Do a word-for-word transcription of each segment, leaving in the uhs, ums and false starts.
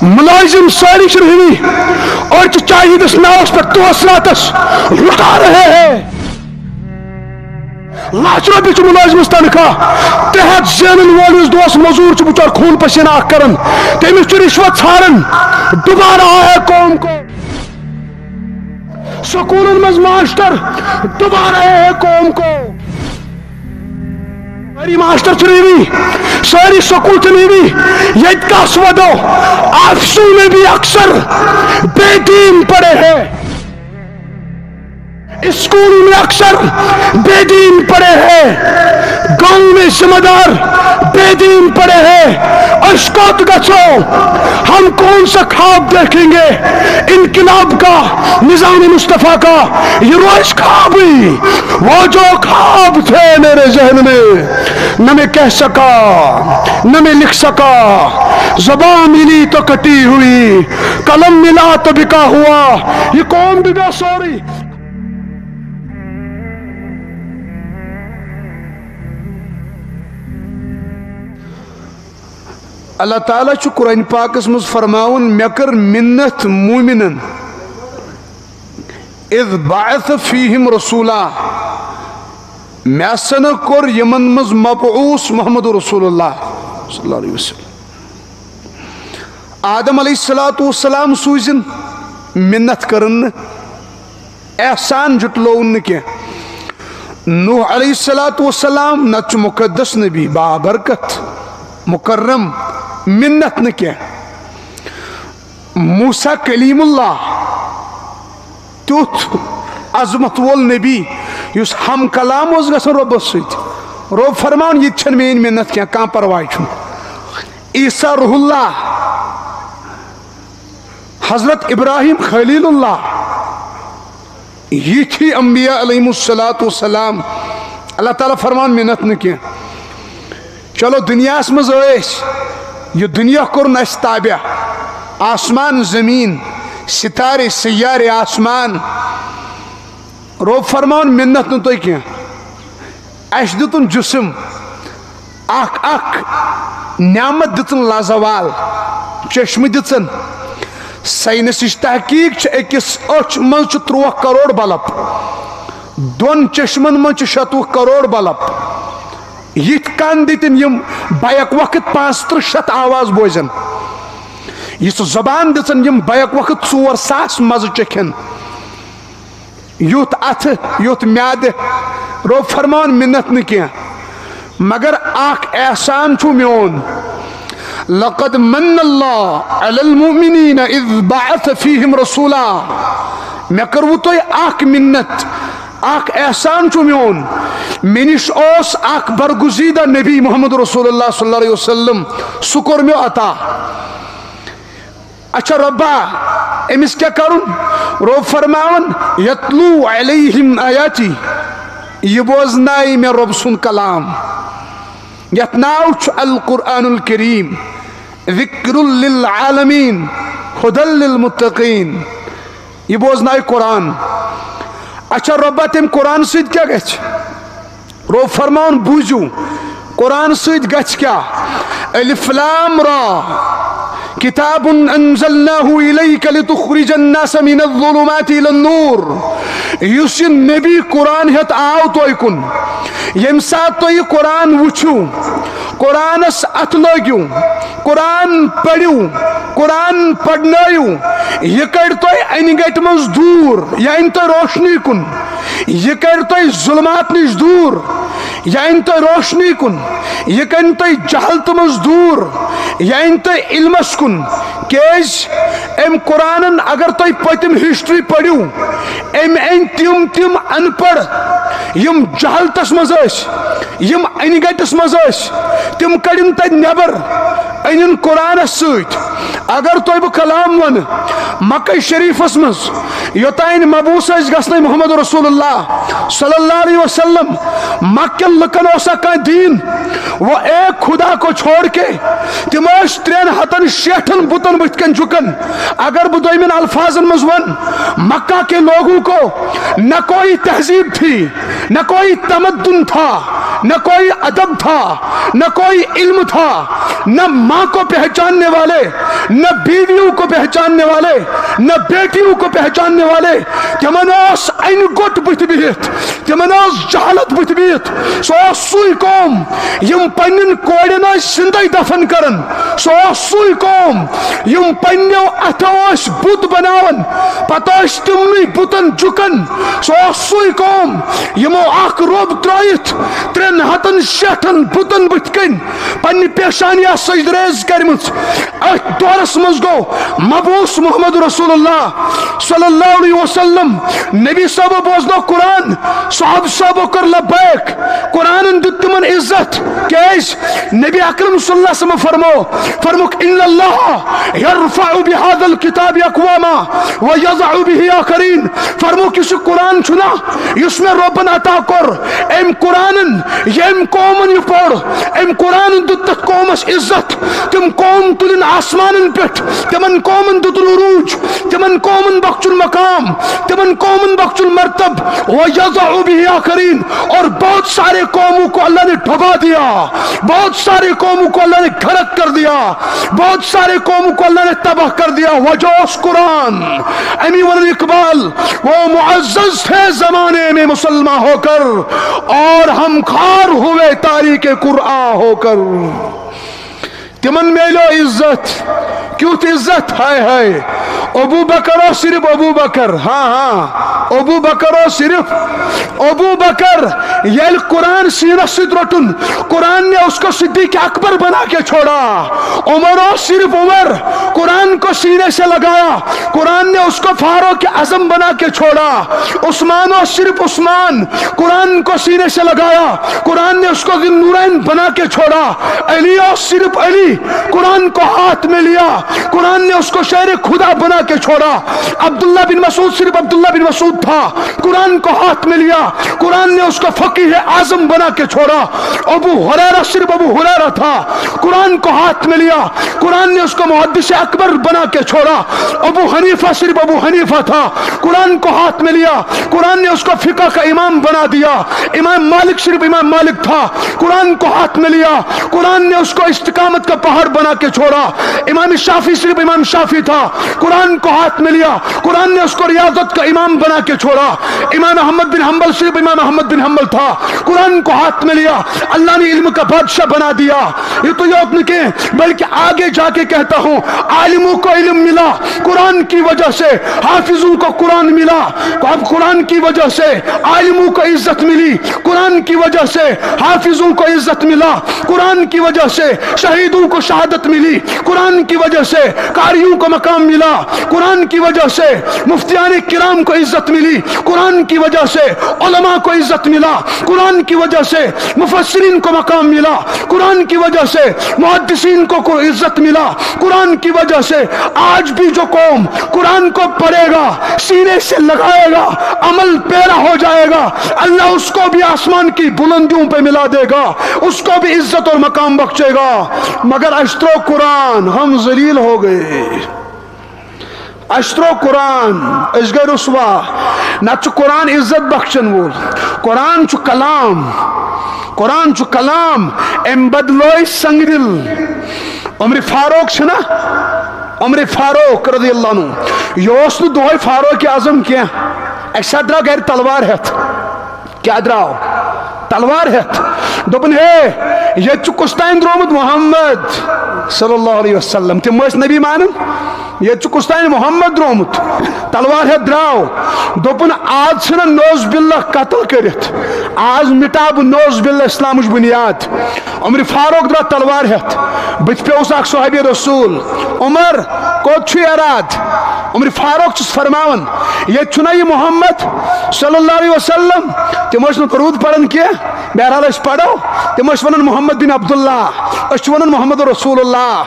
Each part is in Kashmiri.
ملازم سٲری چھِ رُہوی، أڑۍ چھِ چاہیدس ناوس پٮ۪ٹھ دۄہس راتس لُٹا رہے ہیں۔ لچھ رۄپیہِ چھُ مُلٲزِمَس تنخواہ، ترٛےٚ ہَتھ زینَن وول یُس دۄہَس مٔزوٗر چھُ بِچور، خوٗن پسینہ اکھ کران، تٔمِس چھُ رِشوت ژھاران۔ ڈُبا رہا ہے قوم کو۔ سکوٗلَن منٛز ماسٹر ڈُبا رہے ہیں قوم کو۔ سٲری ماسٹر چھِ رُوی، سٲری سکوٗل چھِ رُوی، ییٚتہِ کَس وَدو؟ آفسوں میں بھی اکثر بے دین پڑے ہیں۔ اسکول میں اکثر بے دین پڑے ہیں، گاؤں میں ذمہ دار بے دین پڑے ہیں۔ اشکوت گچھو، ہم کون سا خواب دیکھیں گے؟ انقلاب کا، نظام مصطفیٰ کا یہ روز خواب ہی، وہ جو خواب تھے میرے ذہن میں، نہ میں کہہ سکا، نہ میں لکھ سکا، زبان ملی تو کٹی ہوئی، قلم ملا تو بکا ہوا، یہ قوم بگا سوری۔ اللہ تعالیٰ چھُ قرآن پاکس منٛز فرماوان، مےٚ کٔر منت مومنن، اذ بعث فیہم رسولا، مےٚ ہسا نہ کوٚر یِمن منٛز مبعوث محمد رسول اللہ صلی اللہ علیہ وسلم۔ آدم علیہ الصلوۃ والسلام سوٗزِن، منت کٔرٕن نہٕ، احسان جُٹلووُن نہٕ کینٛہہ۔ نوح علیہ الصلوۃ والسلام نتہٕ چھُ مقدس نبی، بابرکت، مکرم، منت نہٕ کینٛہہ۔ موسیٰ کلیم اللہ، تیُتھ عظمت وول نبی یُس ہم کلام اوس گژھان رۄبس سۭتۍ۔ رۄب فرماوان، یہِ تہِ چھَنہٕ میٲنۍ منت کینٛہہ، کانٛہہ پرواے چھُنہٕ۔ عیسیٰ روح اللہ، حضرت ابراہیم خلیل اللہ، یِتھی انبیاء علیہم الصلوۃ والسلام۔ اللہ تعالیٰ فرمان منت نہٕ کینٛہہ۔ چلو، دُنیاہَس منٛز ٲسۍ، یہِ دُنیا کوٚرُن اَسہِ تابع، آسمان زٔمیٖن، ستارے سیارے آسمان۔ رۄب فرماوان منت نہٕ تُہۍ کینٛہہ۔ اَسہِ دیُتُن جسم، اکھ اکھ نعمت دِژٕن لازوال، چشمہٕ دِژٕن۔ ساینسٕچ تحقیق چھِ، أکِس أچھ منٛز چھِ تُرٛواہ کرور بلب، دۄن چشمن منٛز چھِ شتوُہ کرور بلب۔ یِتھ کٔنۍ دِتِن یِم بیک وقت پانٛژھ تٕرٛہ شتھ آواز بوزن، یِژھ زبان دِژٕن یِم بیک وقت ژور ساس مزٕ چکھن۔ یُتھ اتھٕ، یُتھ میادٕ۔ رۄب فرمان منت نہٕ کینٛہہ، مگر اکھ احسان چھُ میون۔ لقد من اللہ علی المؤمنین اذ بعث فیہم رسولا۔ مےٚ کٔروٕ تۄہہِ اکھ منت، اکھ احسان چھُ میون۔ مےٚ نِش اوس اکھ برگزیدہ نبی محمد رسول اللہ صلی اللہ علیہ وسلم، سُہ کوٚر مےٚ عطا۔ اچھا رۄبا، أمِس کیٛاہ کرُن؟ رۄب فرماوان، یتلو علیہم آیاتی، یہِ بوزنایہِ مےٚ رۄب سُنٛد کلام، یتھ ناو چھُ القرآن الکریم، ذکر للعالمین، ہدی للمتقین۔ یہِ بوزنایہِ قرآن۔ اچھا رۄبا، تٔمۍ قرآن سۭتۍ کیٛاہ گژھِ؟ رۄب فرماوان، بوٗزِو، قرآن سۭتۍ گژھِ کیٛاہ؟ الف لام را، کتاب انزلناہ الیک لتخرج الناس من الظلمات الی النور۔ یُس یہِ نبی قرآن ہٮ۪تھ آو تۄہہِ کُن، ییٚمہِ ساتہٕ تُہۍ یہِ قرآن وٕچھِو، قرآنس اتھٕ لٲگِو، قرآن پٔرِو، قرآن پرنٲیِو، یہِ کڑِ تۄہہِ انہِ گٹہِ منٛز دوٗر، یہِ انہِ تۄہہِ روشنی کُن۔ یہِ کَرِ تۄہہِ ظُلمات نِش دوٗر، یہِ اَنہِ تۄہہِ روشنی کُن، یہِ کَرِ تۄہہِ جہالتہٕ منٛز دوٗر، یہِ اَنہِ تۄہہِ علمَس کُن۔ کیٛازِ؟ أمۍ قرآنَن اگر تۄہہِ پٔتِم history پٔرِو، أمۍ أنۍ تِم تِم اَن پَڑھ یِم جہالتَس منٛز ٲسۍ، یِم اَنہِ گَٹِس منٛز ٲسۍ، تِم کٔڑِن تَتہِ نٮ۪بَر، أنِن قرآنَس سۭتۍ۔ اگر تۄہہِ بہٕ کلام وَنہٕ، مکہ شریٖفَس منٛز یوٚتانۍ مبعوث ٲسۍ گژھنَے محمد رسول اللہ صلی اللہ علیہ وسلم، مکہ کٮ۪ن لُکَن اوسا کانٛہہ دیٖن؟ وہ ایک خدا کو چھوڑ کے، تِم ٲسۍ ترٛٮ۪ن ہَتَن شیٹھَن بُتَن بٕتھِ کَنۍ جُکَن۔ اگر بہٕ دوٚیمٮ۪ن الفاظن منٛز وَنہٕ، مکہ کے لوگوں کو نہ کوئی تہذیب تھی، نہ کوئی تمدن تھا، نہ کوئی ادب تھا، نہ کوئی علم تھا، نہ ماں کو پہچاننے والے، نہ بیویوں کو پہچاننے والے، نہ بیٹیوں کو پہچاننے والے، تمن اوس انہِ گوٚٹ بٕتھِ بِہِتھ، تمن اوس جہالت بٕتھِ بِہِتھ۔ سُہ اوس سُے قوم یم پننٮ۪ن کورٮ۪ن ٲسۍ زندے دفن کران، سُہ اوس سُے قوم یم پننٮ۪و اتھو ٲسۍ بُت بناوان، پتہٕ ٲسۍ تِمنٕے بُتن جُکان، سُہ اوس سُے قوم یمو اکھ روٚب ترٲیِتھ ترٛٮ۪ن ہتن شیٹھن بُتن بٕتھِ کنۍ پننہِ پیشانیہ سجدٕ ریز کرمٕژ۔ أتھۍ دورس منٛز گوٚو مبعوث محمد رسول اللہ صلی اللہ علیہ وسلم۔ نبی صٲبو بوزنو قرآن، صحابہ صٲبو کٔر لبیک، قرآنن دیُت تِمن عزت۔ کیازِ؟ نبی اکرم صلی اللہ علیہ وسلم فرمو، فرموک، ان اللہ یرفع بهذا الكتاب اقواما ویضع به آخرین۔ فرموک، یُس یہِ قرآن چھُنا، یُس مےٚ رۄبن عطا کوٚر، أمۍ قرآنن ییٚمۍ قومن یہِ پوٚر، أمۍ قرآنن دیُت تتھ قومس عزت۔ تِم قوم تُلِن آسمانن پٮ۪ٹھ، تِمن قومن دیُتُن عروج، تِمن قومن بخشُن مقام، تِمن قومن بخشُن مرتب۔ وَيَضَعُ بِهِ آخَرِينَ، اور بہت سارے قوموں کو اللہ نے ڈبا دیا، بہت سارے قوموں کو اللہ نے غرق کر دیا، بہت سارے قوموں کو اللہ نے تباہ کر دیا۔ وجہ اوس قرآن۔ امی ونان اقبال، وہ معزز تھے زمانے میں مسلمان ہو کر، اور ہم خوار ہوئے تاریخ قرآن ہو کر۔ تمن میلیو عزت۔ کیُتھ عزت؟ ہائے ہائے۔ ابو بکر اوس صرف ابو بکر۔ ہاں ہاں، ابو بکر اوس صرف ابو بکر۔ ییٚلہِ قرآن سیٖنس سۭتۍ روٚٹُن، قرآن نے اس کو صدیق اکبر بنا کے چھوڑا۔ عمر اوس صرف عمر، قرآن کو سینے سے لگایا، قرآن نے اس کو فاروق اعظم بنا کے چھوڑا۔ عثمان اوس صرف عثمان، قرآن کو سینے سے لگایا، قرآن نے اس کو ذی النورین بنا کے چھوڑا۔ علی اوس صرف علی، قرآن کو ہاتھ میں لیا، قرآن نے اس کو شیر خدا بنا کے چھوڑا۔ عبداللہ بن مسعود صرف عبداللہ بن مسعود تھا، قرآن کو ہاتھ میں لیا، قرآن نے اس کو فقیہ اعظم بنا کے چھوڑا۔ ابو ہریرہ صرف ابو ہریرہ تھا، قرآن کو ہاتھ میں لیا، قرآن نے اس کو محدث اکبر بنا کے چھوڑا۔ ابو حنیفہ صرف ابو حنیفہ تھا، قرآن کو ہاتھ میں لیا، قرآن نے اس کو فقہ کا امام بنا دیا۔ امام مالک صرف امام مالک تھا، قرآن کو ہاتھ میں لیا، قرآن نے اس کو استقامت کا پہاڑ بنا کے چھوڑا۔ امام شافعی صرف امام شافعی تھا، قرآن کو ہاتھ میں لیا، قرآن نے اس کو ریاضت کا امام بنا کے چھوڑا۔ امام احمد بن حنبل صرف امام احمد بن حنبل تھا، قرآن کو ہاتھ میں لیا، اللہ نے علم کا بادشاہ بنا دیا۔ یہ تو یوت نہیں کہ، بلکہ آگے جا کے کہتا ہوں، عالموں کو علم ملا قرآن کی وجہ سے، حافظوں کو قرآن ملا۔ اب قرآن کی وجہ سے عالموں کو عزت ملی، قرآن کی وجہ سے حافظوں کو عزت ملا، قرآن کی وجہ سے شہیدوں کو شہادت ملی، قرآن کی وجہ سے قاریوں کو مقام ملا، قرآن کی وجہ سے مفتیان کرام کو عزت ملی، قرآن کی وجہ سے علماء کو عزت ملا، قرآن کی وجہ سے مفسرین کو مقام ملا، قرآن کی وجہ سے محدثین کو، کو عزت ملا۔ قرآن کی وجہ سے آج بھی جو قوم قرآن کو پڑھے گا، سینے سے لگائے گا، عمل پیرا ہو جائے گا، اللہ اس کو بھی آسمان کی بلندیوں پہ ملا دے گا، اس کو بھی عزت اور مقام بخشے گا۔ مگر اشترو قرآن، ہم ذلیل ہو گئے۔ اشترو قرآن، أسۍ گٔے رسوا۔ نتہٕ چھُ قرآن عزت بخشن وول۔ قرآن چھُ کلام، قرآن چھُ کلام۔ أمۍ بدلٲے سنگ دل۔ عمر فاروق چھُنہ، عمر فاروق رضی اللہ عنہ، یہِ اوس نہٕ دۄہے فاروق اعظم کینٛہہ۔ اَسہِ ساتہٕ درٛاو گرِ تلوار ہٮ۪تھ۔ کیٛاہ درٛاو؟ تلوار ہٮ۪تھ۔ دوٚپُن، ہے، ییٚتہِ چھُ کُس تام درٛامُت محمد صلی اللہ علیہ وسلم۔ تِم ٲسۍ نبی مانان۔ ییٚتہِ چھُ کُس تام محمد درٛامُت۔ تلوار ہٮ۪تھ درٛاو۔ دوٚپُن، آز ژھٕنن نعوذ باللہ قتل کٔرِتھ۔ آز مٹاو بہٕ نعوذ باللہ اسلامٕچ بُنیاد۔ عمر فاروق درٛاو تلوار ہٮ۪تھ۔ بٕتھِ پیوٚوُس اکھ صحابی رسول۔ عمر، کوٚت چھُے اراد؟ عمر فاروق چھُس فرماوان، ییٚتہِ چھُنہ یہِ محمد صلی اللہ علیہ وسلم؟ تِم ٲسۍ نہٕ درود پران کینٛہہ۔ بہرحال أسۍ پرو، تِم ٲسۍ ونان محمد بن عبداللہ، أسۍ چھِ ونان محمد رسول اللہ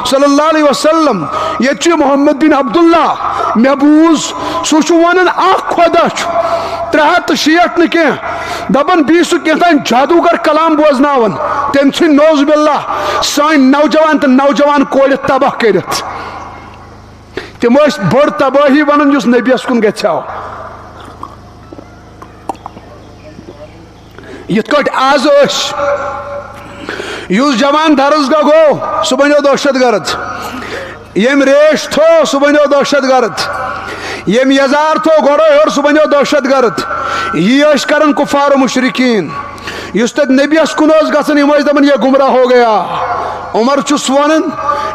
صلی اللہ علیہ وسلم۔ ییٚتہِ چھُ یہِ محمد بن عبداللہ، مےٚ بوٗز سُہ چھُ ونان اکھ خۄدا چھُ، ترٛےٚ ہتھ تہٕ شیٹھ نہٕ کینٛہہ۔ دپان بیٚیہِ سُہ کینٛہہ تام جادوگر کلام بوزناوان، تٔمۍ ژھٕنۍ نعوذ باللہ سٲنۍ نوجوان تہٕ نوجوان کورِ تباہ کٔرِتھ۔ تِم ٲسۍ بٔڑ تبٲہی ونان یُس نبیَس کُن گژھِ ہاو۔ یِتھ کٲٹھۍ آز أسۍ، یُس جوان درس گاہ گوٚو، سُہ بنیو دہشت گرد۔ ییٚمۍ ریش تھو، سُہ بنیو دہشت گرد۔ ییٚمۍ یزار تھو گۄڈے ہیوٚر، سُہ بنیو دہشت گرد۔ یی ٲسۍ کران کفار و مشرکین۔ یُس تتہِ نبیَس کُن اوس گژھان، یِم ٲسۍ دپان، "یہ گمراہ ہو گیا۔" عمر چھُس ونان،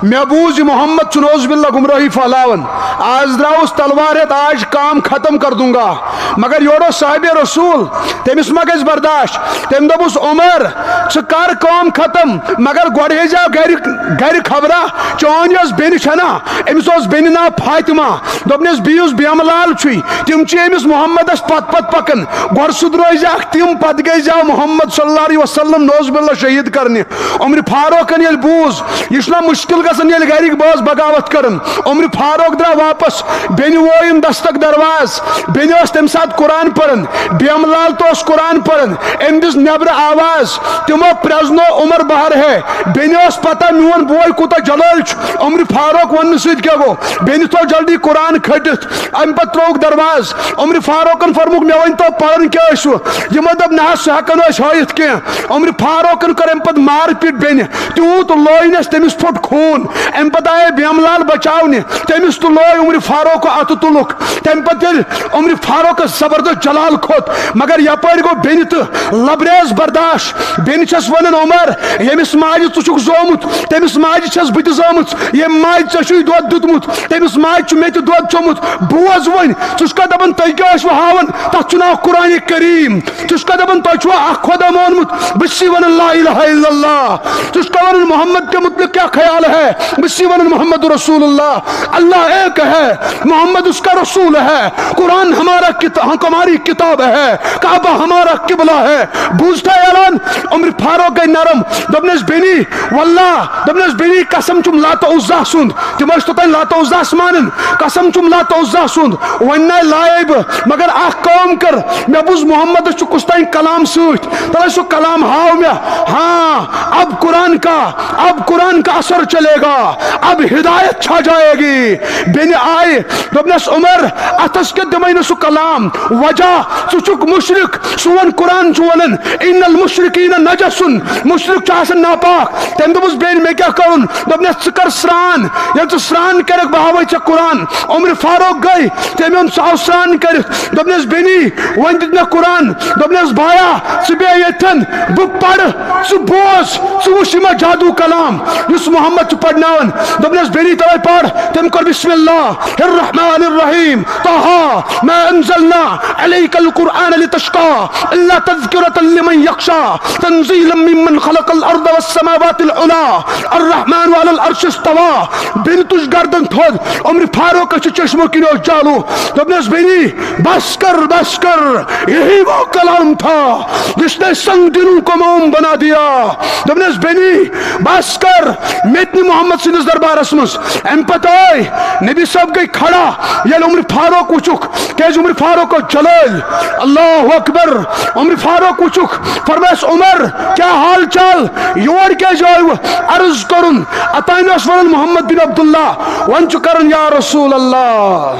مےٚ بوٗز یہِ محمد چھُ نعوذ باللہ گمراہی پھٔہلاوان۔ آز درٛاوُس تلوار ہٮ۪تھ، آج کام ختم کر دوں گا۔ مگر یورٕ اوس صاحب رسول، تٔمِس ما گژھِ برداشت؟ تٔمۍ دوٚپُس، عمر، ژٕ کر کٲم ختم، مگر گۄڈٕ ہے زیو گرِ، گرِ خبرا، چٲنۍ یۄس بیٚنہِ چھےٚ نا، أمِس اوس بیٚنہِ ناو فاطمہ۔ دوٚپنَس، بیٚیہِ یُس بیمہٕ لال چھُے، تِم چھِ أمِس محمدس پتہٕ پتہٕ پکان۔ گۄڈٕ سُدرٲوزیکھ تِم، پتہٕ گٔے زیو محمد صلی اللہ علیہ وسلم نعوذ باللہ شہید کرنہِ۔ عمر فاروقن ییٚلہِ بوٗز، یہِ چھُنہ مُشکِل گژھان، ییٚلہِ گرِکۍ بٲژ بغاوت کرن۔ عمر فاروق درٛاو واپس، بیٚنہِ وویُن دستک دروازٕ۔ بیٚنہِ ٲس تمہِ ساتہٕ قرآن پران، بیمہٕ لال تہِ اوس قرآن پران۔ أمۍ دِژ نٮ۪برٕ آواز، تِمو پرٛزنوو عمر بحر ہے۔ بیٚنہِ ٲس پتہ میون بوے کوٗتاہ جلٲلۍ چھُ۔ عمر فاروق وننہٕ سۭتۍ کیٛاہ گوٚو؟ بیٚنہِ تھوٚو جلدی قرآن کھٔٹِتھ۔ امہِ پتہٕ ترٛووُکھ دروازٕ۔ عمر فاروقن فرمووُکھ، "مےٚ ؤنۍ تو، پران کیٛاہ ٲسوٕ؟" یِمو دوٚپ، "نہ حظ، سُہ ہٮ۪کو نہٕ أسۍ ہٲیِتھ کینٛہہ۔" عمر فاروقن کٔر امہِ پتہٕ مار پیٖٹ بیٚنہِ۔ تیوٗت لوینس، تٔمِس پھوٚٹ خوٗن۔ امہِ پتہٕ آیے بیمہٕ لال بچاونہِ، تٔمِس تہِ لوے عمر فاروق اَتھٕ تُلُکھ۔ تمہِ پتہٕ ییٚلہِ عمر فاروقس زبردست جلال کھوٚت، مگر یپٲرۍ گوٚو بیٚنہِ تہٕ لبریز برداشت۔ بیٚنہِ چھس ونان، "عمر، ییٚمِس ماجہِ ژٕ چھُکھ زومُت، تٔمِس ماجہِ چھس بہٕ تہِ زٲمٕژ۔ ییٚمہِ ماجہِ ژےٚ چھُے دۄد دیُتمُت، تٔمِس ماجہِ چھُ مےٚ تہِ دۄد چوٚمُت۔ بوز وۄنۍ، ژٕ چھُکھا دپان تُہۍ کیٛاہ ٲسوٕ ہاوان؟ تتھ چھُ ناو قرآن کریم۔ ژٕ چھُکھا دپان تۄہہِ چھُوا اکھ خۄدا مونمُت؟ بہٕ چھُسے ونان لا الہ الا اللہ۔ ژٕ چھُکھا ونان محمد کے متعلق کیا خیال ہے؟ بہٕ چھُسے ونان محمد رسول اللہ، اللہ ایک ہے، محمد اس کا رسول ہے، قرآن ہمارا کت-، ہماری کتاب ہے، کعبہ ہمارا قبلہ ہے۔" بوٗزتھا اعلان؟ عمر فاروق گٔے نرم، دوٚپنس، "بیٚنی، واللہ"، دوٚپنس، "بیٚنی، قسم چھُم لات عزیٰ سُنٛد"، تِم ٲسۍ توٚتام لات عزیٰ ہس مانان، "قسم چھُم لات عزیٰ سُنٛد، وۄنۍ ناے لایے بہٕ، مگر اکھ کٲم کر، مےٚ بوٗز محمدس چھُ کُس تام کلام سۭتۍ، تَلے سُہ کلام ہاو مےٚ، ہاں، اب قرآن کا، اب قرآن کا اثر چلے گا، اب ہدایت چھا جائے گی۔" بیٚنہِ آیہِ، دوٚپنس، "عمر، اتھس کیٛاہ دِمے نہٕ سُہ کلام، وجہ، ژٕ چھُکھ مشرک، سون قرآن چھُ ونان، ان المشرکین نجس، مشرک چھُ آسان ناپاک۔" تٔمۍ دوٚپُس، "بیٚنہِ، مےٚ کیٛاہ کرُن؟" دوٚپنس، "ژٕ کر سرٛان، ییٚلہِ ژٕ سرٛان کرکھ، بہٕ ہاوے ژےٚ قرآن۔" عمر فاروق گٔے، تٔمۍ اوٚن سُہ آو سرٛان کٔرِتھ۔ دوٚپنس، "بیٚنی، وۄنۍ دیُت مےٚ قرآن۔" دوٚپنس، "بایا، ژٕ بیٚہہ ییٚتھٮ۪ن، بہٕ پرٕ، ژٕ بوز، ژٕ وٕچھ یہِ ما جادو کلام یُس محمد چھُ پرناوان۔" دوٚپنس، "بیٚنی، توے پر۔" تٔمۍ کوٚر، "بسم اللہ الرحمن الرحیم، طہ، ما انزلنا علیک القرآن لتشقی، الا تذکرۃ لمن یخشی، تنزیلا ممن خلق الارض والسماوات العلی، الرحمن علی العرش استوی۔" بیٚنہِ تُج گردن تھوٚد، عمر فاروق چھُ چشمو کِنۍ اوس جالو۔ دوٚپنس، "بیٚنی، بس کر، بس کر، یہی وہ کلام تھا جس نے سنگ دلوں کو موم بنا دیا۔" دوٚپنس، "بیٚنی، بس کر، مےٚ تہِ نہِ محمد سٕنٛدِس دربارس منٛز۔" امہِ پتہٕ آے نبی صٲب گٔے کھڑا، ییٚلہِ عمر فاروق وٕچھُکھ، کیازِ عمر فاروق اوس جلٲلۍ۔ اللہ اکبر۔ عمر فاروق وٕچھُکھ، فرمایس، "عمر، کیٛاہ حال چال؟ یور کیازِ آیوٕ؟" عرض کوٚرُن، اتان اوس ونان محمد بن عبداللہ، وۄنۍ چھُ کران، "یا رسول اللہ،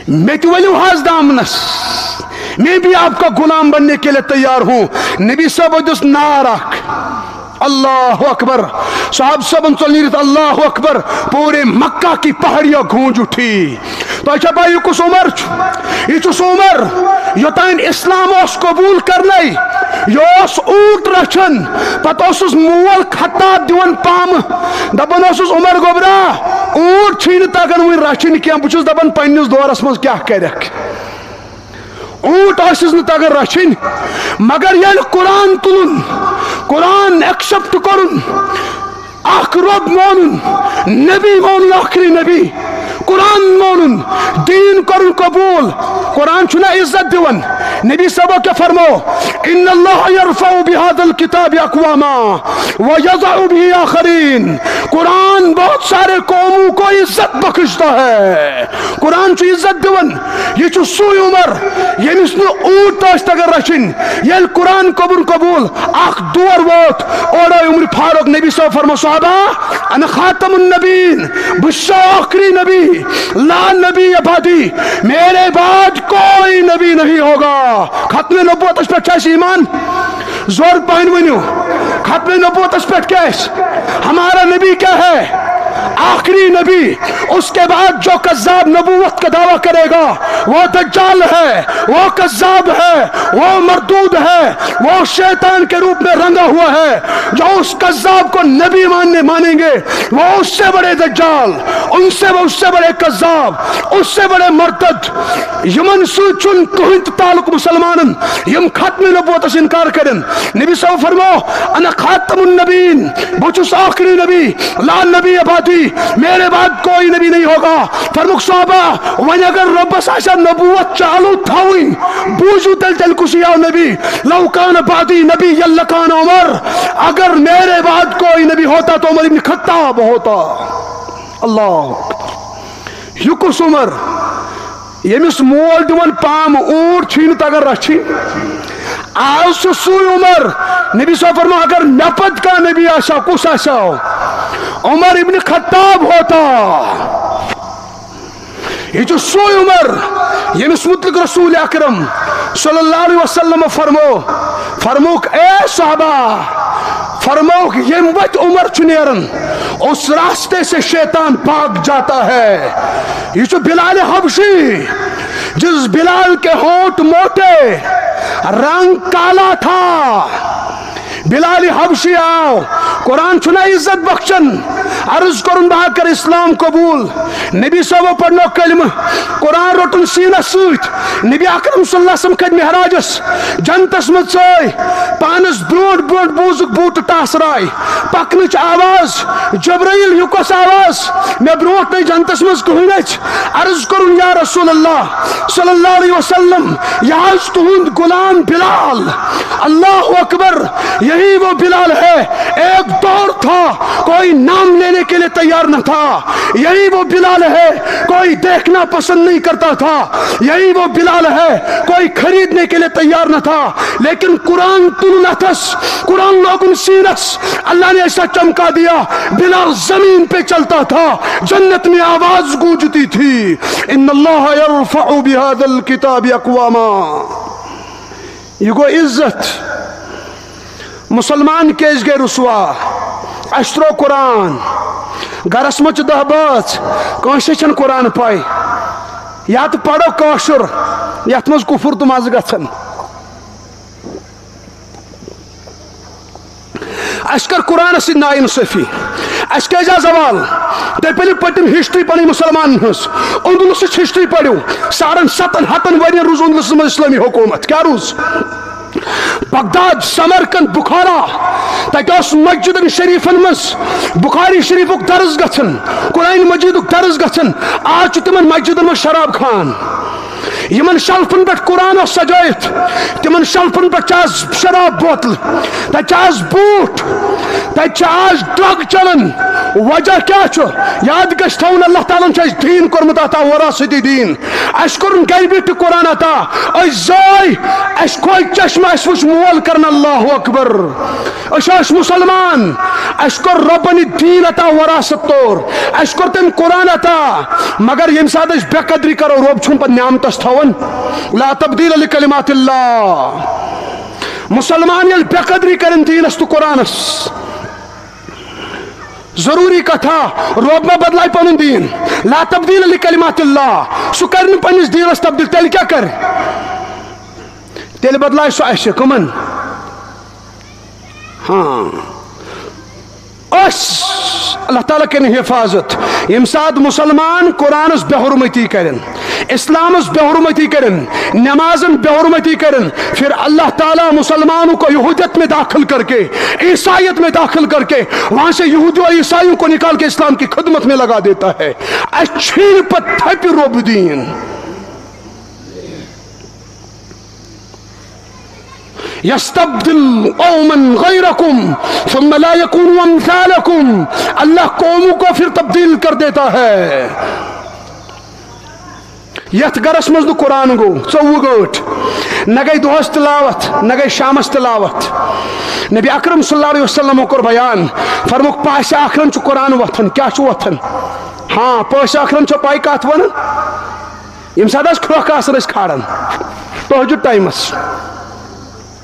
مےٚ تہِ ؤلِو حظ دامنس، میں بھی آپ کا غلام بننے کے لیے تیار ہوں۔" نبی صٲب دیُت نار اکھ، اللہ اکبر۔ صحابہ صٲبن ژوٚل نیٖرِتھ، اللہ اکبر۔ پورے مکہ کی پہاڑیاں گونج اٹھی۔ تۄہہِ چھا پاے یہِ کُس عمر چھُ؟ یہِ چھُ سُہ عمر یوٚتام اسلام اوس قبول کرنے، یہِ اوس اوٗٹ رچھان، پتہٕ اوسُس مول خطاب دِوان پامہٕ، دپان اوسُس، "عمر گوٚبرا، اوٗٹ چھُے نہٕ تگان وُنہِ رچھِنۍ کینٛہہ، بہٕ چھُس دپان پننِس دورس منٛز کیٛاہ کرکھ؟" اوٗنٹ ٲسِس نہٕ تگان رچھِنۍ، مگر ییٚلہِ قرآن تُلُن، قرآن accept کرُن، اکھ رب مونُن، نبی مونُن، ٲخری نبی، قرآن مونُن، دین کرُن قبول۔ قرآن چھُنہ عزت دِوان؟ نبی صٲبو کیٛاہ فرمو؟ "ان اللہ یرفع بہذا الکتاب اقواما ویضع به آخرین۔" قرآن بہت سارے قوموں کو عزت بخشتا ہے۔ قرآن چھُ عزت دِوان۔ یہِ چھُ سُے عمر، ییٚمِس نہٕ اوٗٹ ٲسۍ تگان رچھِنۍ۔ ییٚلہِ قرآن قبول قبول، اکھ دور ووت، اورٕ آے عمر فاروق۔ نبی صٲب فرمو، "صحابہ، انا خاتم النبیین، بہٕ چھُسو ٲخری نبی، لا نبی بعدی، میرے بعد کوئی نبی نہیں ہوگا۔" ختم نبوتس پٮ۪ٹھ چھا اَسہِ ایمان؟ زور پہن ؤنِو، ختم نبوتس پٮ۪ٹھ کیٛاہ اَسہِ؟ ہمارا نبی کیا ہے؟ آخری نبی، اس کے بعد جو کذاب نبوت کا دعویٰ کرے گا، وہ دجال ہے، وہ کذاب ہے، وہ مردود ہے، وہ شیطان کے روپ میں رنگا ہوا ہے۔ جو اس کذاب کو نبی ماننے مانیں گے، وہ اس سے بڑے دجال، ان سے، وہ اس سے بڑے کذاب، اس سے بڑے مرتد۔ یمن سۭتۍ چھُنہٕ کٕہٕنۍ تہِ تعلق مسلمانن، یم ختم نبوتس انکار کرن۔ نبی صاحب فرمو، انا خاتم النبین، بہٕ چھُس آخری نبی، لا نبی بعدی، میرے بعد کوئی نبی نہیں ہوگا۔ فرموک صحابہ، وۄنۍ اگر رۄبس آسہِ ہا نبوت چالو تھاوٕنۍ، بوٗزِو تیٚلہِ، تیٚلہِ کُسٕے آو نبی؟ لو کان بعدی نبی لکان عمر، اگر میرے بعد کوئی نبی ہوتا تو عمر ابن خطاب ہوتا۔ اللہ اکبر۔ یہِ کُس عمر؟ ییٚمِس مول دِوان پام اوٗر چھُے نہٕ تگان رچھِنۍ۔ آز چھُ سُے عمر۔ نبی صٲب فرمو، اگر مےٚ پتہٕ کانٛہہ نبی آسہِ ہا، کُس آسہِ ہا؟ عمر ابن خطاب ہوتا۔ یہِ چھُ سُے عمر، ییٚمِس مُتعلِق رسول اکرم صلی اللہ علیہ وسلم فرمو، فرموک، اے صحابہ، فرموک، ییٚمہِ وتہِ عمر چھُ نیران، اس راستے سے شیطان بھاگ جاتا ہے۔ یہ جو بلال حبشی، جس بلال کے ہونٹ موٹے، رنگ کالا تھا، بلال حبشی آو، قرآن چھُنا عزت بخشن، عرض کرُن بہٕ ہا کر اسلام قبول۔ نبی صٲبو پرنو کلمہٕ، قرآن روٚٹُن سیٖنس سۭتۍ۔ نبی اکرم صلی اللہ علیہ وسلم کھٔتۍ معراجس، جنتس منٛز ژٲے، پانس برونٛٹھ برونٛٹھ بوٗزُکھ بوٗٹہٕ ٹاسراے، پکنٕچ آواز۔ جبرائیل، یہِ کۄس آواز؟ مےٚ برونٛٹھ نَے جنتس منٛز کٕہٕنۍ أچھ۔ عرض کرُن، یا رسول اللہ صلی اللہ علیہ وسلم، یہ حظ تُہُنٛد غلام بلال۔ اللہ اکبر، یہی وہ بلال ہے۔ ایک دور تھا، کوئی نام لینے کے لیے تیار نہ تھا۔ یہی وہ بلال ہے، کوئی دیکھنا پسند نہیں کرتا تھا۔ یہی وہ بلال ہے، کوئی خریدنے کے لیے تیار نہ تھا، لیکن قرآن تُلُن اتھس، قرآن لوگُن سیٖنس، اللہ نے ایسا چمکا دیا، بلال زمین پہ چلتا تھا، جنت میں آواز گونجتی تھی، ان اللہ یرفع بهذا الكتاب اقواما۔ یہ گوٚو عزت۔ مسلمان کیازِ گٔے رسوا؟ اسہِ ترٛوو قرآن، گرس منٛز چھِ دہ بٲژ، کٲنٛسہِ چھنہٕ قرآن پاے۔ یا تہٕ پرو کٲشُر، یتھ منٛز کفر تہٕ مزٕ گژھن۔ اسہِ کٔر قرآنس سۭتۍ ناانصٲفی۔ اسہِ کیازِ آو زوال؟ تُہۍ پٔرِو پٔتِم ہسٹری پنٕنۍ مسلمانن ہٕنٛز، اندلسٕچ ہسٹری پٔرِو، ساڑن ستن ہتن ؤرین روٗز اندلسس منٛز اسلٲمی حکوٗمت۔ کیٛاہ روٗز؟ بغداد، سمرقند، بخارا، تتہِ اوس مسجدن شریفن منٛز بخاری شریفُک درس گژھان، قرآن مجیدُک درس گژھان۔ آز چھُ تِمن مسجدن منٛز شراب خان۔ یِمن شلفن پٮ۪ٹھ قرآن اوس سجٲیِتھ، تِمن شلفن پٮ۪ٹھ چھِ آز شراب بوتلہٕ، تتہِ چھِ آز بوٗٹھ، تتہِ چھِ آز ڈرگ چلان۔ وجہ کیٛاہ چھُ؟ یاد گژھِ تھاوُن، اللہ تعالیٰ ہن چھُ اسہِ دیٖن کوٚرمُت عطا، وراثتی دیٖن۔ اسہِ کوٚرُن گرِ بِہِتھ تہِ قرآن عطا۔ أسۍ زاے، اسہِ کھوے چشمہٕ، اسہِ وُچھ مول کران اللہ اکبر۔ أسۍ ٲسۍ مسلمان، اسہِ کوٚر رۄبن یہِ دیٖن عطا وراثت طور، اسہِ کوٚر تٔمۍ قرآن عطا، مگر ییٚمہِ ساتہٕ أسۍ بے قدری کرو، رۄب چھُنہٕ پتہٕ نعمتس تھاوان۔ لا تبدیل لکلمات اللہ۔ مسلمان ییٚلہِ بے قدری کرن دیٖنس تہٕ قرآنس، ضروٗری کتھا، رۄب ما بدلایہِ پنُن دیٖن؟ لا تبدیل لکلمات اللہ۔ سُہ کرِ نہٕ پننِس دیٖنس تبدیل، تیٚلہِ کیٛاہ کرِ؟ تیٚلہِ بدلایہِ سُہ اسہِ۔ کٕمن؟ ہاں۔ أسۍ، اللہ تعالیٰ کرن حفاظت۔ ییٚمہِ ساتہٕ مسلمان قرآنس بے حرمتی کرن، اسلامس بے حرمتی کرن، نمازن بے حرمتی کرن، پھر اللہ تعالیٰ مسلمانوں کو یہودیت میں داخل کر کے، عیسائیت میں داخل کر کے، وہاں سے یہودیوں اور عیسائیوں کو نکال کے اسلام کی خدمت میں لگا دیتا ہے۔ اسہِ چھُنہٕ پتہٕ تھپہِ رۄب دیٖن۔ یستبدل قوما غیرکم ثم لا یکونوا امثالکم۔ اللہ قوموں کو پھر تبدیل کر دیتا ہے۔ یتھ گرس منٛز نہٕ قرآن گوٚو ژوٚوُہ گٲنٛٹھ، نہ گٔے دۄہس تلاوت، نہ گٔے شامس تلاوت۔ نبی اکرم صلی اللہ علیہ وسلم کوٚر بیان، فرموک، پاسہِ ٲخرن چھُ قرآن وۄتھان۔ کیٛاہ چھُ وۄتھان؟ ہاں، پاسہِ ٲخرن چھو پاے کتھ ونان؟ ییٚمہِ ساتہٕ حظ کھرٛۄکھ آسان ٲسۍ کھاران تہجد ٹایمس۔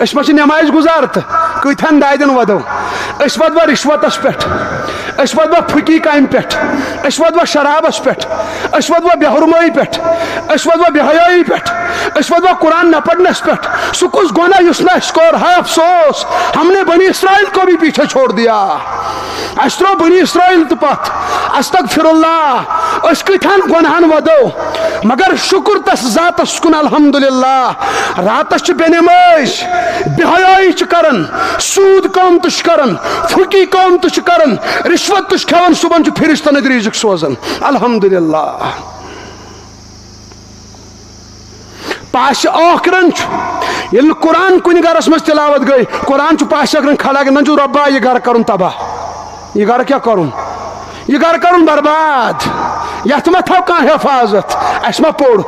أسۍ ما چھِ نٮ۪مازِ گُزار تہٕ کۭتہَن دادٮ۪ن وَدو؟ أسۍ وَدوا رِشوَتَس پٮ۪ٹھ، أسۍ وَدوا پھُکی کامہِ پٮ۪ٹھ، أسۍ وَدوا شرابَس پٮ۪ٹھ، أسۍ وَدوا بے حرمٲیی پٮ۪ٹھ، أسۍ وَدوا بے حیٲیی پٮ۪ٹھ، أسۍ وَدوا قرآن نہ پَرنَس پٮ۪ٹھ۔ سُہ کُس گۄناہ یُس نہٕ اَسہِ کوٚر؟ ہاے افسوس، ہم نے بنی اسرائیل کو بھی پیچھے چھوڑ دیا۔ اَسہِ ترٛوو بنی اسرائیل تہٕ پَتھ۔ استغفر اللہ، أسۍ کۭتہَن گۄناہَن وَدو، مگر شُکُر تَس ذاتَس کُن، الحمدللہ۔ راتَس چھِ بے نمٲز، بے حیٲیی چھِ کران، سوٗد کٲم تہِ چھِ کران، پھُکی کٲم تہِ چھِ کران، رِشوت تہِ چھِ کھٮ۪وان، صُبحَن چھُ فرشتَن اَتہِ رِزق سوزان۔ الحمدللہ۔ پاسہِ ٲخرَن چھُ، ییٚلہِ نہٕ قرآن کُنہِ گرَس منٛز تِلاوت گٔے، قرآن چھُ پاسہِ ٲخرَن کھڑا گژھان، چھُ، "رۄبا، یہِ گرٕ کَرُن تباہ، یہِ گرٕ کیٛاہ کَرُن؟" یہِ گرٕ کرُن برباد۔ یتھ ما تھاو کانٛہہ حفاظت؟ اسہِ ما پوٚر؟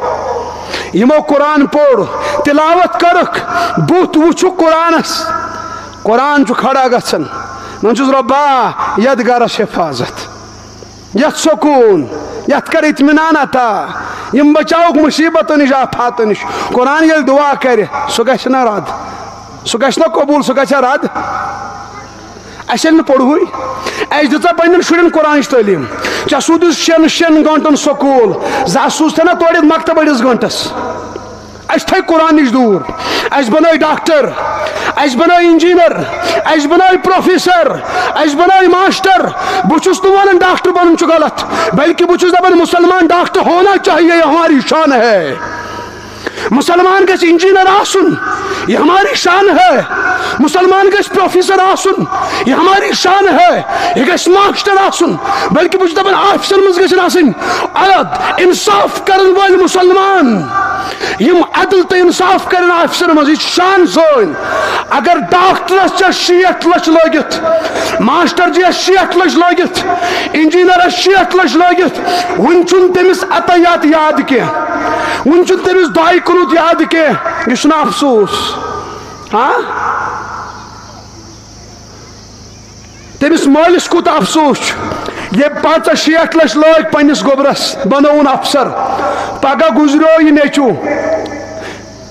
یِمو قرآن پوٚر، تلاوت کٔرٕکھ، بُتھ وُچھُکھ قرآنس۔ قرآن چھُ کھڑا گژھان، دپان چھُس، "رۄبا، یتھ گرس حفاظت، یتھ سکوٗن، یتھ کر اطمینان عطا، یِم بچاوُکھ مُصیبتو نِش، آفاتو نِش۔" قرآن ییٚلہِ دُعا کرِ، سُہ گژھِ نا رد؟ سُہ گژھِ نا قبوٗل؟ سُہ گژھِ رد؟ اسہِ ییٚلہِ نہٕ پوٚرہُے، اسہِ دِژا پننٮ۪ن شُرٮ۪ن قرآنٕچ تعلیٖم، ژےٚ سوٗزُتھ شٮ۪ن، شٮ۪ن گٲنٛٹن سکوٗل، زٕ ہا سوٗزتھے نہ تورٕ ییٚتہِ مکتب أڑِس گٲنٛٹس۔ اسہِ تھٲے قرآن نِش دوٗر، اسہِ بنٲے ڈاکٹر، اسہِ بنٲے انجینئر، اسہِ بنٲے پروفیسر، اسہِ بنٲے ماسٹر۔ بہٕ چھُس نہٕ ونان ڈاکٹر بنُن چھُ غلط، بلکہِ بہٕ چھُس دپان مسلمان ڈاکٹر ہونا چاہیے، یہ ہماری شان ہے۔ مسلمان گژھِ انجینئر آسُن، یہ ہماری شان ہے۔ مسلمان گژھِ پروفیسر آسُن، یہ ہماری شان ہے۔ یہ گژھِ ماسٹر آسُن، بلکہ بہٕ چھُس دپان آفسن منٛز گژھن آسٕنۍ عدل، انصاف کرن وٲلۍ مسلمان، یِم عدل تہٕ انصاف کرن آفسن منٛز۔ یہِ چھِ شان سٲنۍ۔ اگر ڈاکٹرس چھےٚ شیٹھ لچھ لٲگِتھ، ماسٹر جی یس شیٹھ لچھ لٲگِتھ، انجینئرس شیٹھ لچھ لٲگِتھ، وُنہِ چھُنہٕ تٔمِس اتحیات یاد کینٛہہ، وُنہِ چھُنہٕ تٔمِس دعایہِ قنوت یاد کینٛہہ۔ یہِ چھُنہٕ افسوس؟ ہاں؟ تٔمِس مٲلِس کوٗتاہ افسوس چھُ، ییٚمۍ پنٛژاہ شیٹھ لچھ لٲگۍ پننِس گوٚبرس، بنووُن افسر، پگاہ گُزریو یہِ نیٚچوٗ،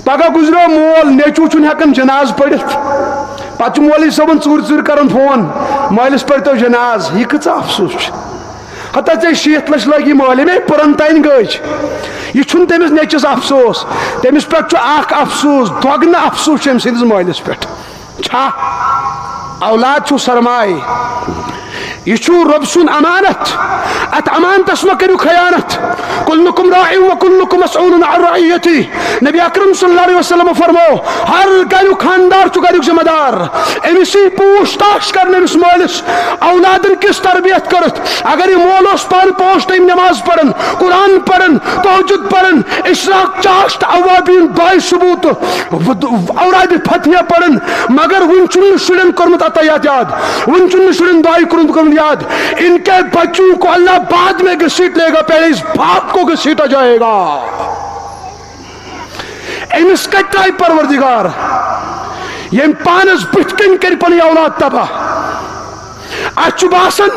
پگاہ گُزریو مول، نیٚچوٗ چھُنہٕ ہٮ۪کان جنازٕ پٔرِتھ، پتہٕ چھُ مولوی صٲبن ژوٗرِ ژوٗرِ کران فون، "مٲلِس پٔرۍتو جنازٕ"۔ یہِ کۭژاہ افسوس چھُ۔ ہتا ژےٚ شیٹھ لچھ لٲگی مٲلۍ، مے پُرن تانۍ گٔج۔ یہِ چھُنہٕ تٔمِس نیٚچِس افسوس، تٔمِس پٮ۪ٹھ چھُ اکھ افسوس، دۄگنہٕ افسوس چھُ أمۍ سٕنٛدِس مٲلِس پٮ۪ٹھ۔ چھا؟ اولاد چھُ سرمایہِ۔ یہِ چھُ رۄب سُنٛد امانت۔ اتھ امانتس مہ کٔرِو خیانت۔ "کلکم راع و کلکم مسئول عن رعیتہ۔" نبی اکرم صلی اللہ علیہ وسلم فرمو، ہر گریُک خاندار چھُ گریُک ذمہ دار۔ أمِس یی پوٗچھ تاش کرنہٕ، أمِس مٲلِس اولادن کِژھ تربیت کٔرٕتھ۔ اگر یہِ مول اوس پانہٕ پانٛژھ ٹایم نماز پران، قرآن پران، تہجد پران، اشراق، چاشت، اوابین، دعائے صبح تہٕ اوراد فتحیہ پران، مگر وُنہِ چھُنہٕ شُرٮ۪ن کوٚرمُت اتحیات یاد، وُنہِ چھُنہٕ شُرٮ۪ن دعائے قنوت کوٚرمُت یاد۔ ان کے بچوں کو اللہ بعد میں گھسیٹ لے گا، پہلے اس باپ کو گھسیٹا جائے گا۔ أمِس کتہِ ترٛایہِ پروردگار، ییٚمۍ پانس بٕتھِ کنہِ کرِ پنٕنۍ اولاد تباہ؟ اتھ چھُ باسان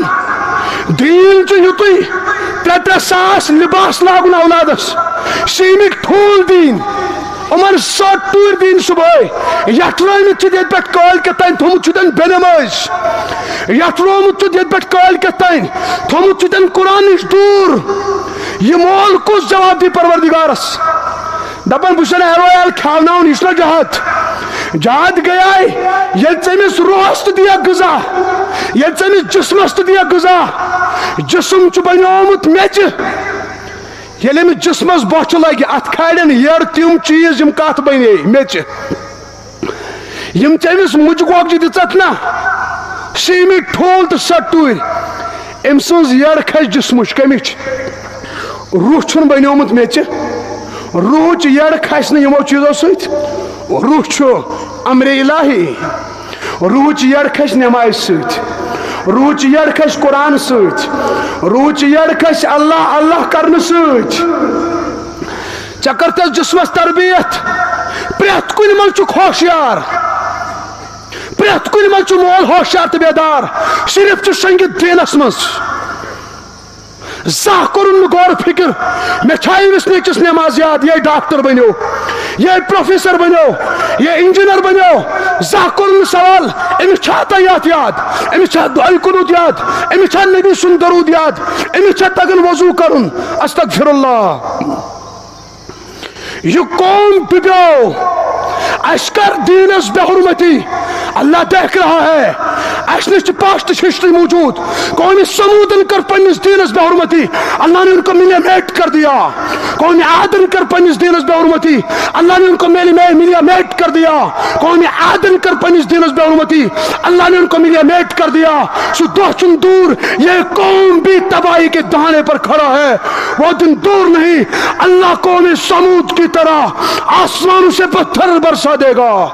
دیٖن چھُ یُتُے، ترٛےٚ ترٛےٚ ساس لباس لاگُن اولادس، سیٖمٕکۍ ٹھوٗل دِنۍ، یِمن سۄ ٹُرۍ دِنۍ صبحٲے، یتھ رٲومٕتۍ چھِ ییٚتہِ پٮ۪ٹھ کٲلۍ کٮ۪تھ تام تھوٚمُت چھُ تٔمۍ بے نمٲز، یتھ روومُت چھُ ییٚتہِ پٮ۪ٹھ کٲلۍ کٮ۪تھ تام تھوٚمُت چھُ تٔمۍ قرآن نِش دوٗر۔ یہِ مول کُس جواب دی پروردگارس؟ دپان، بہٕ چھُس نہٕ ایل او ایل کھیاوناوُن، یہِ چھُنہ جہاد۔ جہاد گٔیے ییٚلہِ ژٕ أمِس روحس تہِ دِیکھ غذا، ییٚلہِ ژٕ أمِس جسمس تہِ دِیکھ غذا۔ جسم چھُ بنیومُت میٚژِ۔ ییٚلہِ أمِس جسمس بۄچھِ لگہِ، اتھ کھالن یٔڑ تِم چیٖز، یِم کتھ بنے میٚژِ۔ یِم ژےٚ أمِس مُجہِ گۄگجہِ دِژتھ نا، سیٖمٕتۍ ٹھوٗل تہٕ سۄ ٹُرۍ، أمۍ سٕنٛز یٔڑ کھسہِ جسمٕچ۔ کمِچ؟ روح چھُنہٕ بنیومُت میٚژِ۔ روحٕچ یٔڑ کھسہِ نہٕ یِمو چیٖزو سۭتۍ۔ روح چھُ امرِ الٰہی۔ روحٕچ یٔڑ کھسہِ نمازِ سۭتۍ۔ روحٕچ یٔڑ کھسہِ قرآن سۭتۍ۔ روحٕچ یٔڑ کھسہِ اللہ اللہ کرنہٕ سۭتۍ۔ ژےٚ کٔرتھس جسمس تربیت، پرٛٮ۪تھ کُنہِ منٛز چھُکھ ہوشیار، پرٛٮ۪تھ کُنہِ منٛز چھُ مول ہوشیار تہٕ بیدار، صرف چھُ شۄنٛگِتھ دیٖنس منٛز۔ زانٛہہ کوٚرُن نہٕ غور فکر، مےٚ چھا أمِس نیٚچِس نٮ۪ماز یاد، یہِ ڈاکٹر بنیو، یہِ پروفیسر بنیو، یہِ انجینئر بنیو۔ زانٛہہ کوٚرُن نہٕ سوال، أمِس چھا تیات یاد، أمِس چھا دعائے قنوت یاد، أمِس چھا نبی سُنٛد درود یاد، أمِس چھا تگان وضو کرُن؟ استغفر اللہ۔ یہ قوم ڈُبیو، اسہِ کر دینس بے حرمتی، اللہ دیکھ رہا ہے۔ اسہِ نش چھِ پاسٹ ہسٹری موجود۔ قوم ثمودن کر پننس دینس بے حرمتی، اللہ نے ان کو ملیا میٹ کر دیا۔ قوم عادن کر پننس دینس بے حرمتی، اللہ نے ان کو ملیا میٹ کر دیا۔ قوم عادن کر پننس دینس بے حرمتی، اللہ نے ان کو ملیا میٹ کر دیا۔ سُہ دۄہ چھُنہٕ دوٗر، یہ قوم بھی تباہی کے دہانے پر کھڑا ہے۔ وہ دن دور نہیں، اللہ قوم ثمود کی طرح آسمانوں سے پتھر برسا دے گا،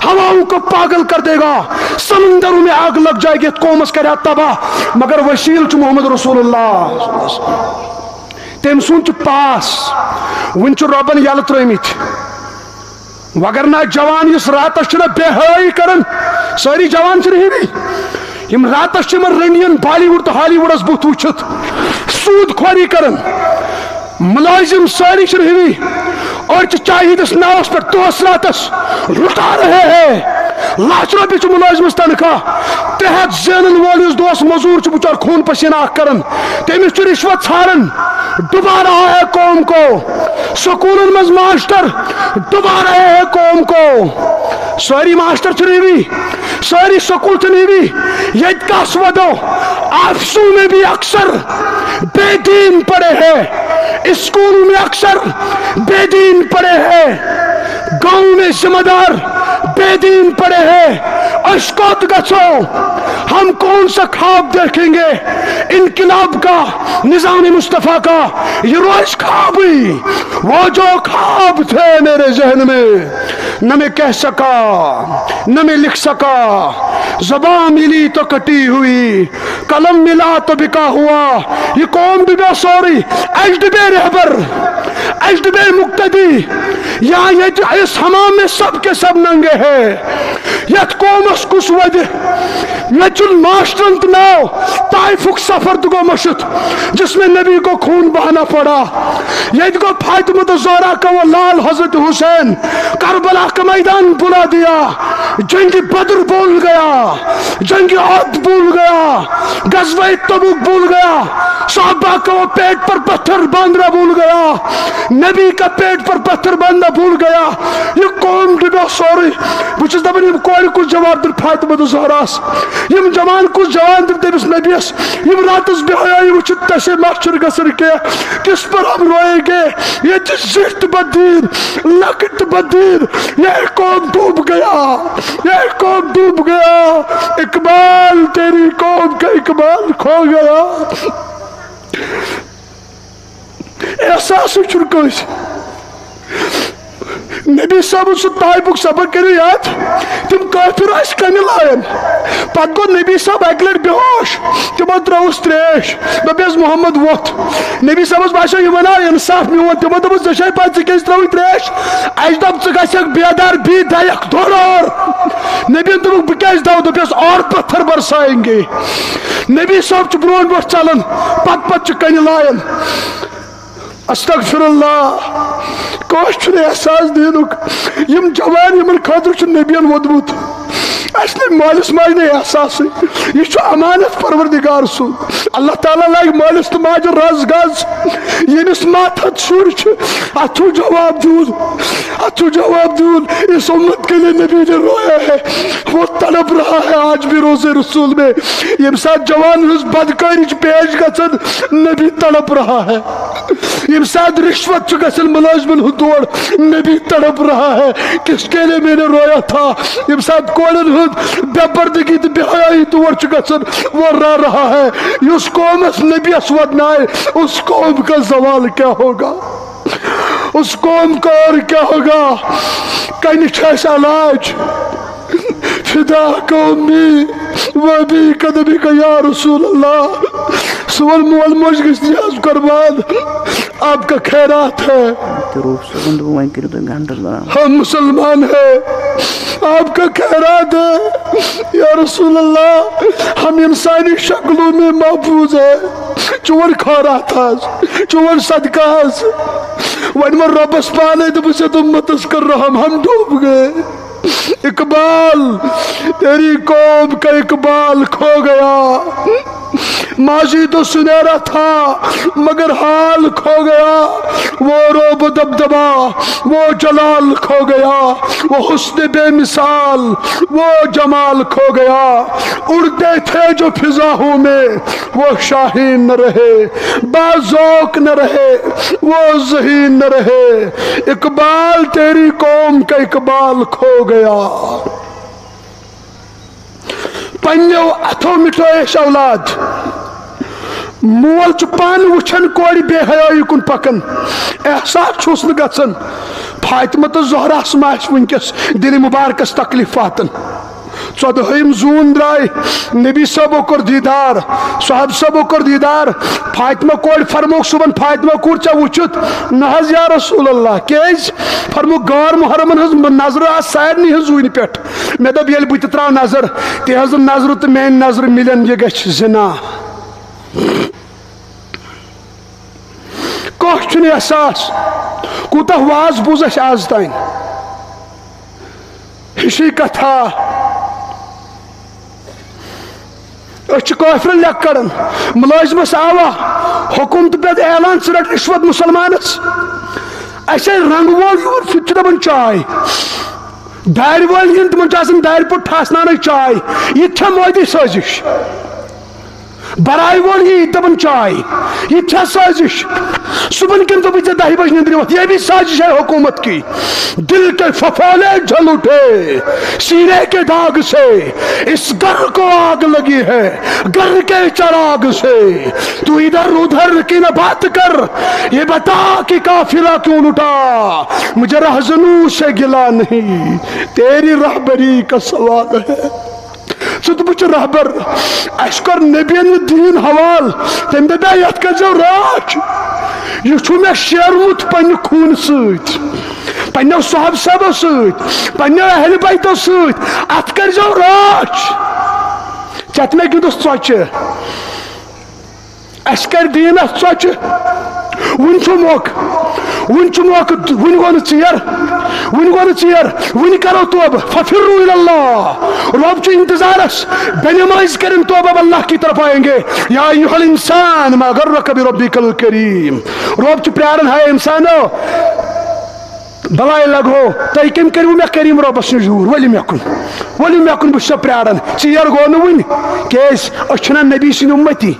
ہواؤں کو پاگل کر دے گا، سمندروں میں آگ لگ جائے گی، قومس کرِ تباہ۔ مگر وسیل چھُ محمد رسول اللہ۔ تٔمۍ سُنٛد چھُ پاس، وُنہِ چھُ رۄبن یلہٕ ترٲومٕتۍ۔ وگرنہ جوان یُس راتس چھُنہ بے حیٲیی کران، سٲری جوان چھِنہٕ ہِوی۔ یِم راتس چھِ یِمن رٔنڈین بالی وُڈ تہٕ ہالی وُڈس بُتھ وٕچھِتھ سوٗد خوری کران۔ مُلٲزِم سٲری چھِنہٕ ہِوی۔ أڑۍ چھِ چاہے ہِنٛدِس ناوس پٮ۪ٹھ دۄہس راتس لُٹا رہے ہیں۔ لچھ رۄپیہِ چھُ مُلٲزِمس تنخواہ۔ ترٛےٚ ہتھ زینن وول یُس دۄہس مزوٗر چھُ، بِچار خوٗن پسیٖنہ اکھ کران۔ تٔمِس چھُ رِشوت ژھانڈان۔ ڈُبا رہا ہے قوم کو۔ سکوٗلن منٛز ماسٹر ڈُبا رہے ہیں قوم کو۔ سٲری ماسٹر چھِنہٕ ہِوی، سٲری سکوٗل چھِنہٕ ہِوی۔ ییٚتہِ کس وَدو؟ آفسوں میں بھی اکثر بے دین پڑے ہیں، اسکولوں میں اکثر بے دین پڑے ہیں، گاؤں میں ذمہ دار بے دین پڑے ہیں۔ أسۍ کوٚت گژھو؟ ہم کون سا خواب دیکھیں گے؟ انقلاب کا، نظام مصطفیٰ کا، یہ روز خواب ہی، وہ جو خواب تھے میرے ذہن میں، نہ میں کہہ سکا، نہ میں لکھ سکا۔ زبان ملی تو کٹی ہوئی، قلم ملا تو بکا ہوا۔ یہ قوم ڈُبیو سورُے، اسہِ ڈُبے رہبر، اسہِ ڈُبے مقتدی۔ یا ییٚتہِ اس حمام میں سب کے سب ننگے ہیں۔ یتھ قومس کُس وَدِ؟ ییٚتہِ چھُنہٕ ماسٹرن تہٕ ناو، طائفُک سفر تہِ گوٚو مٔشِتھ، جس میں نبی کو خون بہانا پڑا۔ ییٚتہِ گوٚو فاطمہ تہٕ زہرا کا وہ لال حضرت حسین، کربلا کا میدان بھلا دیا، جنگ بدر بھول گیا، جنگ احد بھول گیا، غزوہ تبوک بھول گیا، صحابہ کا وہ پیٹ پر پتھر باندھنا بھول گیا، نبی کا پیٹ پر پتھر باندھنا بھول گیا۔ یہ قوم ڈُبیو سورُے۔ بہٕ چھُس دَپان، یِم کورِ کُس جواب دِن فاطمہ تہٕ زہراہَس؟ یِم جوان کُس جواب دِن تٔمِس نبیَس؟ یِم راتَس بے حیٲیی وٕچھِتھ تَسے مَس چھُنہٕ گژھان کینٛہہ۔ کس پر ہم روئیں گے؟ یہ چیز زشت بدین، لکٹ بدین، یہ قوم ڈوب گیا، یہ قوم ڈوب گیا۔ اقبال، تیری قوم کا اقبال کھو گیا۔ احساسٕے چھُنہٕ کٲنٛسہِ۔ نبی صٲبُن سُہ طائفُک سبق کٔرِو یاد، تِم کٲفِر ٲسۍ کَنہِ لایَن۔ پَتہٕ گوٚو نبی صٲب اَکہِ لَٹہِ بے ہوش، تِمو ترٛٲوٕس ترٛیش، دوٚپُس، "محمد ووٚتھ۔" نبی صٲبَس باسیو، یہِ وَنان اِنصاف میون۔ تِمو دوٚپُس، "ژےٚ چھے پَتہٕ ژٕ کیٛازِ ترٛٲوٕتھ ترٛیش؟ اَسہِ دوٚپ، ژٕ گژھکھ بیدار، بیٚیہِ دَیَکھ دورٕ اور۔" نبیَن دوٚپُکھ، "بہٕ کیٛازِ دَو؟" دوٚپُس، "اور پتھر برسائیں گے۔" نبی صٲب چھُ برونٛٹھ برونٛٹھ ژَلان، پَتہٕ پَتہٕ چھُ کَنہِ لایَن۔ استغفر اللہ، کٲنٛسہِ چھُنہٕ احساس دینُک۔ یِم جوان، یِمن خٲطرٕ چھُ نبیَن ووٚدمُت۔ اَسہِ نہٕ مٲلِس ماجہِ نہٕ احساسٕے۔ یہِ چھُ امانت پروردگار سُنٛد۔ اللہ تعالیٰ لاگہِ مٲلِس تہٕ ماجہِ رز گز۔ ییٚمِس ماتحت شُرۍ چھِ، اَتھ چھُ جواب دیُن۔ اَتھ چھُ جواب دیُن۔ اس امت کے لیے نبی نے رویا ہے، وہ تڑپ رہا ہے آج بھی روضہ رسول میں۔ ییٚمہِ ساتہٕ جوان ہٕنٛز بدکٲری چھِ پیش گژھان، نبی تڑپ رہا ہے۔ ییٚمہِ ساتہٕ رِشوت چھُ گژھان مُلٲزمَن ہُنٛد دور، نبی تڑپ رہا ہے، کس کے لیے میں نے رویا تھا۔ ییٚمہِ ساتہٕ کورٮ۪ن ہُنٛد بے پردگی تہٕ بے حیائی دور چھُ گژھان، وہ رو رہا ہے۔ یُس قومس نبیَس وَدنایہِ، اس قوم کا زوال کیا ہوگا؟ اس قوم کا اور کیا ہوگا؟ کَنہِ چھُ اَسہِ علاج۔ فدا قومی و ابی قدمی کا یا رسول اللہ۔ سون مول موج گژھِ نہٕ آز قربان۔ آپ کا خیرات ہے۔ تہِ روٗپ صٲبُن دوٚپ، وۄنۍ کٔرِو تُہۍ گھنٹَس برابر۔ ہم مسلمان ہیں، آپ کا خیرات ہے۔ یا رسول اللہ، ہم انسانی شکلوں میں محفوظ ہیں، چون خٲراتھ حظ، چون صدقہٕ حظ۔ وۄنۍ ووٚن رۄبَس پانے، دوٚپُس، یَتھ اُمتَس کٔر رحم، ہم ڈوب گئے۔ اقبال، تیری قوم کا اقبال کھو گیا۔ ماضی تو سنہرا تھا، مگر حال کھو گیا۔ وہ رعب و دبدبہ، وہ جلال کھو گیا۔ وہ حسن بے مثال، وہ جمال کھو گیا۔ اڑتے تھے جو فضاؤں میں، وہ شاہین نہ رہے، باذوق نہ رہے، وہ ذہین نہ رہے۔ اقبال، تیری قوم کا اقبال کھو گیا۔ پننیو اتھو مٹھٲے اسہِ اولاد۔ مول چھُ پانہٕ وٕچھان کورِ بے حیٲیی کُن پکان، احساس چھُس نہٕ گژھان۔ فاطمہ تہٕ زہراہس ما آسہِ وٕنکیٚس دِلہِ مُبارکس تکلیف واتان؟ ژۄدہٲیِم زوٗن درٛاے، نبی صٲبو کوٚر دیٖدار، صحابہٕ صٲبو کوٚر دیٖدار۔ فاطمہ کورِ فرمووُکھ صُبحن، فاطمہ کوٗر، ژےٚ وٕچھُتھ؟ نہ حظ یا رسول اللہ۔ کیٛازِ؟ فرمووُکھ، غٲر محرمن ہٕنٛز نظرٕ آسہٕ سارنٕے ہٕنٛز زوٗنہِ پٮ۪ٹھ۔ مےٚ دوٚپ، ییٚلہِ بہٕ تہِ ترٛاوٕ نظر، تِہنٛزٕ نظرٕ تہٕ میٛانہِ نظرٕ مِلن، یہِ گژھِ زِنا۔ کانٛہہ چھُنہٕ احساس، کوٗتاہ واز بوٗز اَسہِ آز تام۔ ہِشی کتھا۔ أسۍ چھِ کٲفرن لیٚکھ کڑان، مُلٲزمس آوا حُکُم تہٕ پٮ۪تھ اعلان، ژٕ رٹ رِشوت مُسلمانس۔ اَسہِ آیہِ رنٛگ وول یور، سُہ تہِ چھُ دپان چاے۔ دارِ وٲلۍ یِن، تِمن چھُ آسان دارِ پوٚٹ ٹھاسناونٕے چاے۔ یہِ تہِ چھا مودی سٲزِش؟ برایہِ وول یی، دپان چاے، یہِ تہِ چھا سٲزِش؟ صُبحن کیٛاہ دوٚپُے ژےٚ دَہہِ بجہِ نِندرِ وۄتھ؟ یہ بھی سازش ہے حکومت کی۔ دل کے ففولے جل اٹھے سینے کے داغ سے، اس گھر کو آگ لگی ہے گھر کے چراغ سے۔ تو ادھر ادھر کی نہ بات کر، یہ بتا کہ قافلہ کیوں لٹا؟ مجھے رہزنوں سے گلہ نہیں، تیری رہبری کا سوال ہے۔ ژٕ تہٕ بہٕ چھِ رہبر۔ اَسہِ کوٚر نبیَن یہِ دیٖن حوال۔ تٔمۍ دوٚپ، "ہے، یَتھ کٔرۍزیو رٲچھ۔ یہِ چھُ مےٚ شیرمُت پنٛنہِ خوٗنہٕ سۭتۍ، پنٛنیو صحابہٕ صٲبو سۭتۍ، پنٛنیو اہلِ بیتو سۭتۍ۔ اَتھ کٔرۍزیو رٲچھ۔" ژےٚ تہِ مےٚ گِنٛدُس ژۄچہِ۔ اَسہِ کَرِ دیٖنَس ژۄچہِ۔ وُنہِ چھُ موقعہٕ، وُنہِ چھُ موقعہٕ، وُنہِ گوٚو نہٕ ژیر، وُنہِ گوٚو نہٕ ژیر، وُنہِ کَرو توبہٕ۔ ففروا الی اللہ۔ رۄب چھُ اِنتظارَس، بے نمازی کٔرِن توبہٕ، اب اللہ کی طرف آئیں گے۔ یا ایھا الانسان ما غرک بربک الکریم۔ رۄب چھُ پیاران، ہے اِنسانو، بلاے لگہو، تُہۍ کٔمۍ کٔرِو مےٚ کریم رۄبس نِش دوٗر؟ ؤلِو مےٚ کُن، ؤلِو مےٚ کُن، بہٕ چھُسو پیاران۔ ژیر گوٚو نہٕ وُنہِ، کیٛازِ أسۍ چھِنہ نبی سٕنٛدۍ اُمتی۔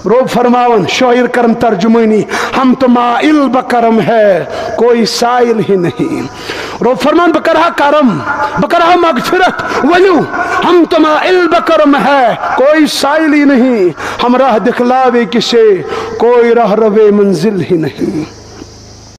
رۄب فرماوان، شٲعر کرن ترجمٲنی، ہم تو مائل بہ کرم ہے، کوئی سائل ہی نہیں۔ رۄب فرمان، بہٕ کرٕ ہا کرم، بہٕ کرٕ ہا مغفرت، ؤلِو، ہم تو مائل بہ کرم ہے، کوئی سائل ہی نہیں، ہم راہ دکھلاوے کسے، کوئی راہ روے منزل ہی نہیں۔